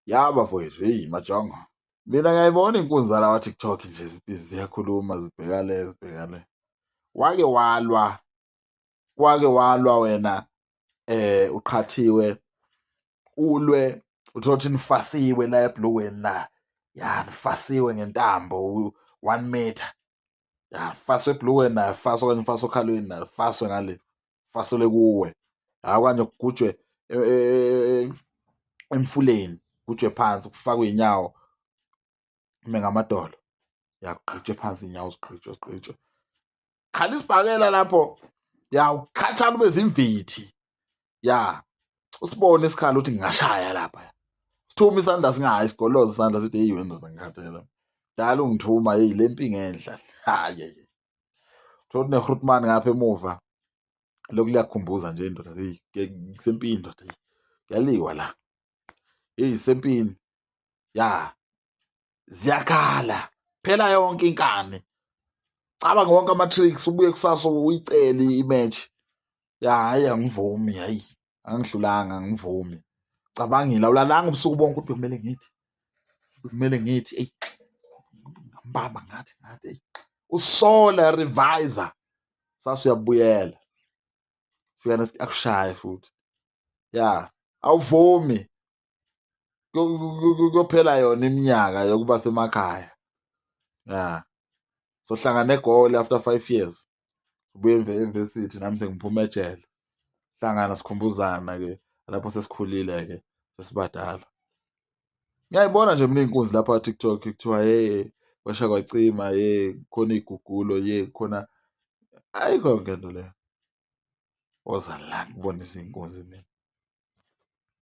Ya bafowethu, heyi majongo. Mina ngiyayibona iy'nkunzi zalawa TikTok nje zibhizi ziyakhuluma zibheka le zibheka le. Wake walwa, wake walwa wena uqhathiwe ulwe uthola ukuthi nifasiwe la ebhlukweni la. Ya nifasiwe ngentambo 1 meter. Ya faswe ebhlukweni la, faswe okanye faswe okhalweni la, faswe ngale. Faselwe kuwe. Hayi okanye kugujwe emfuleni, kugujwe phansi kufakwe inyawo ume ngamadolo. Ya kugqitshwe phansi inyawo zigqitshwe zigqitshwe. Khala isibhakela lapho. Ya ukhathala ube zimvithi. Ya usibone isikhala ukuthi ngingashaya lapha. Sithuma isandla singayi isigoloza isandla sithi hey wena ndoda ngikhathele. Dala ungithuma hey le mpi ngenhla. Hayi. Thola ne-Grootman ngapha emuva. Lokhu liyakukhumbuza nje indoda hey kusempini ndoda hey. Kuyaliwa la. Hey sempini. Ya ziyakhala. Phela yonke inkani. Cabanga wonke ama-tricks ubuye kusasa uyicele i-match. Ya hayi angivumi hayi angihlulanga angivumi. Cabangile awulalanga ubusuku bonke ukuthi bekumele ngithi. Bekumele ngithi eyi ngambamba ngathi ngathi eyi. Usola revisor. Sase uyabuyela. Fika akushaye futhi. Ya awuvumi. Kuyophela yona iminyaka yokuba semakhaya. Ya. Sohlangana eGoli after 5 years. Ubuye emvesithi nami sengiphuma ejele. Hlangana sikhumbuzana ke lapho sesikhulile ke sesibadala. Ngiyayibona nje mina iy'nkunzi lapha TikTok kuthiwa hey kwasha kwacima hey khona iy'gugulo hey khona ayikho yonke lento leyo. Woza la ngikubonise iy'nkunzi mina.